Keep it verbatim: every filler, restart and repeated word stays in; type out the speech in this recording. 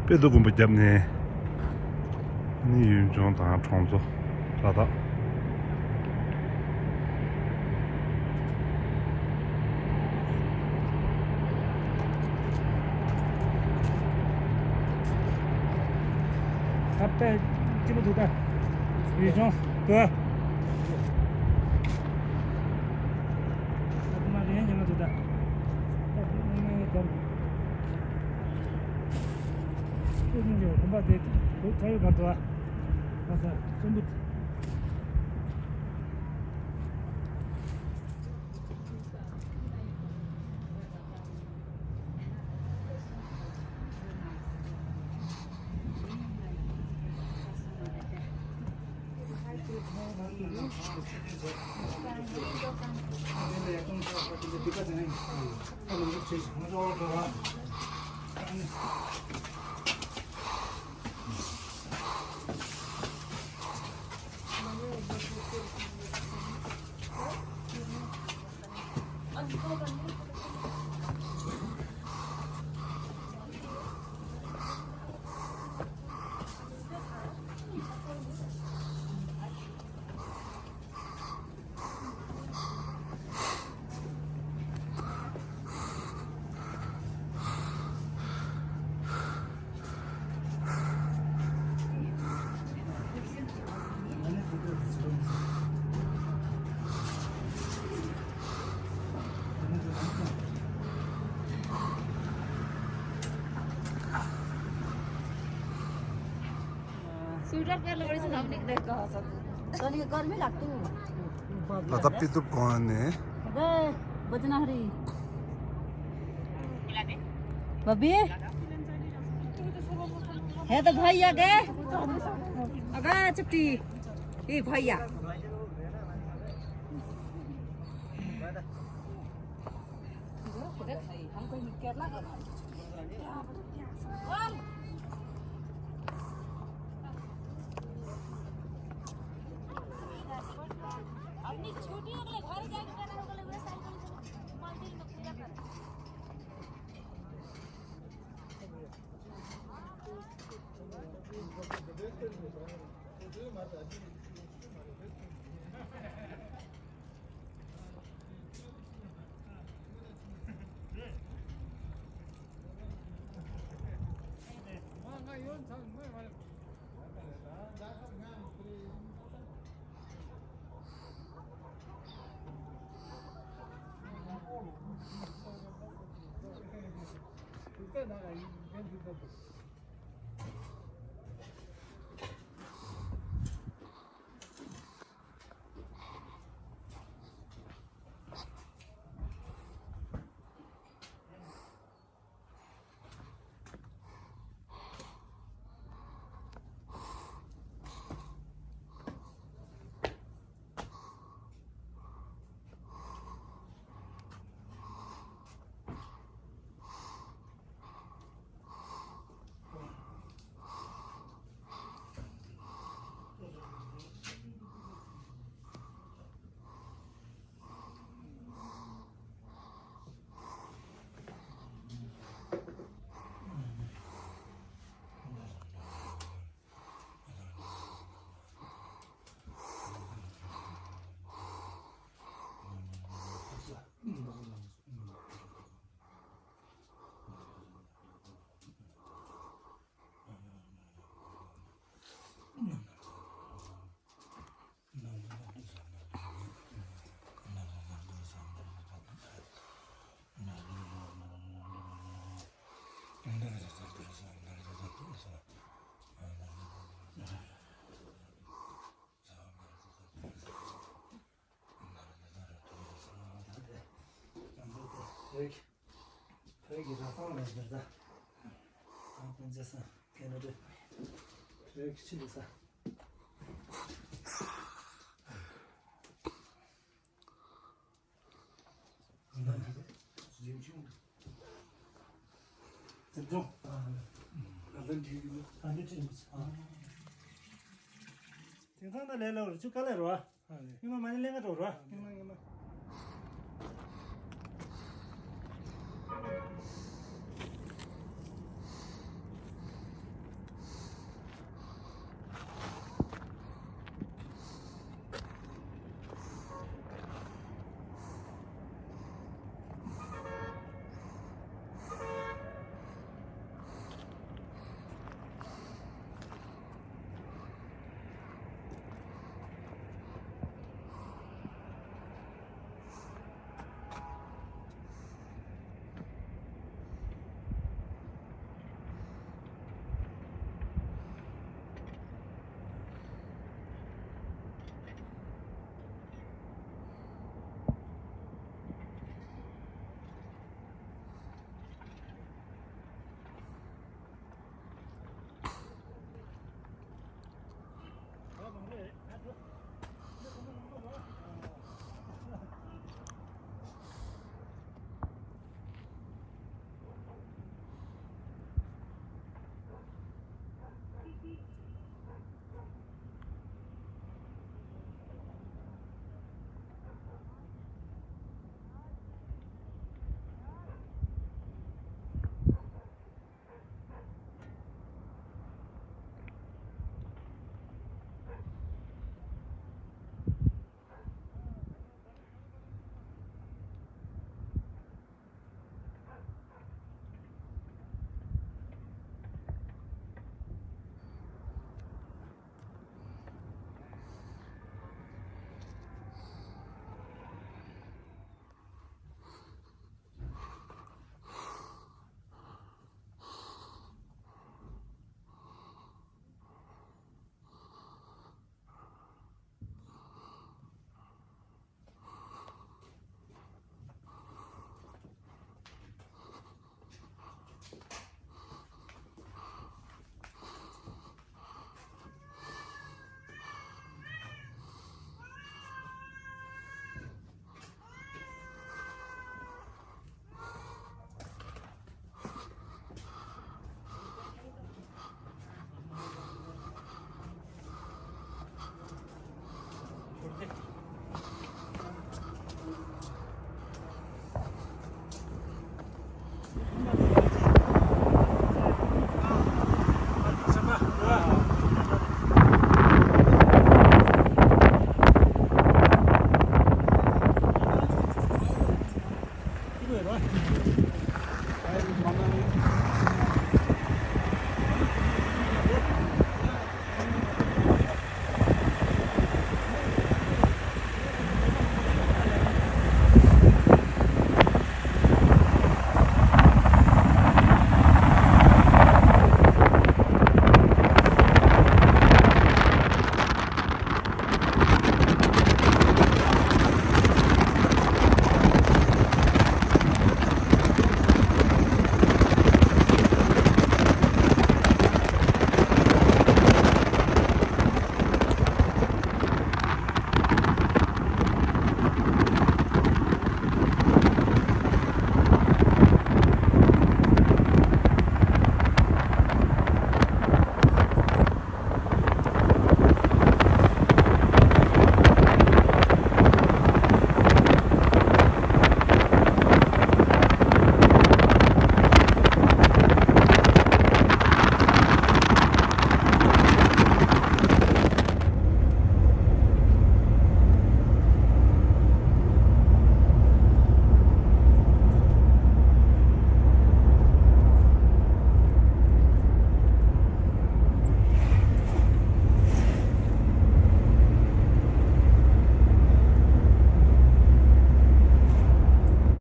དཔལ་རྡོ་དགོན་པ་རྒྱབ་ནས་ནི་ཡུལ་ལྗོངས་དང་གྲོང་ཚོ་ལ་དྭགས། ད་དཔེ་སྐྱིད་པོ་འདུག་ད། ཡུལ་ལྗོངས་དགོན། ད་དེ་མ་རེད་ཉི་མ་འདུག་ད། ད་དེ་ཉི་མ་ཡོད་དམ། ཁྱོད་ཀྱིས་དགོན་པ་དེ་བོད་ཁ་ཡོད་བར་དུ་ཨ། ཨ་ས་གསོན་པོ། स्वेटर पहन लो, बड़ी सी नवनीत देख कहा सब। तनी गर्मी लाग्तु। ད་ལྟ་དཔེ་སྟོབས་གོང་ནས། अबे बजना हरी। बबी। है तो भैया के। अगा छुट्टी। ए भैया। अपनी छुट्टी अगले घर जाके करना होगा, लोग साइकिल से मंदिर में पूजा कर। བོད་ཀྱི་ར་ཐང་ལ་འདིར་ད། ཨ་ཁོང་ཚེ་སང་ཁེ་ན་ཌ། བོད་ཀྱི་ཆི་ལི་ས། ཟིན་ཆུང་། ཟིན་ཆུང་། ཨ་ལ་འདི་ཡོད། ཨ་འདི་ཁྲིད་མི་ཚེ། ཨ། དེང་སང་ད་ལས་ལ་རུ་ཆུ་དཀའ་ལས་རུ་བ། ཨ་ལས། ཉི་མ་མ་ཎི་ལེན་ག་འགྲོ་རུ་བ། ཉི་མ་ཉི་མ།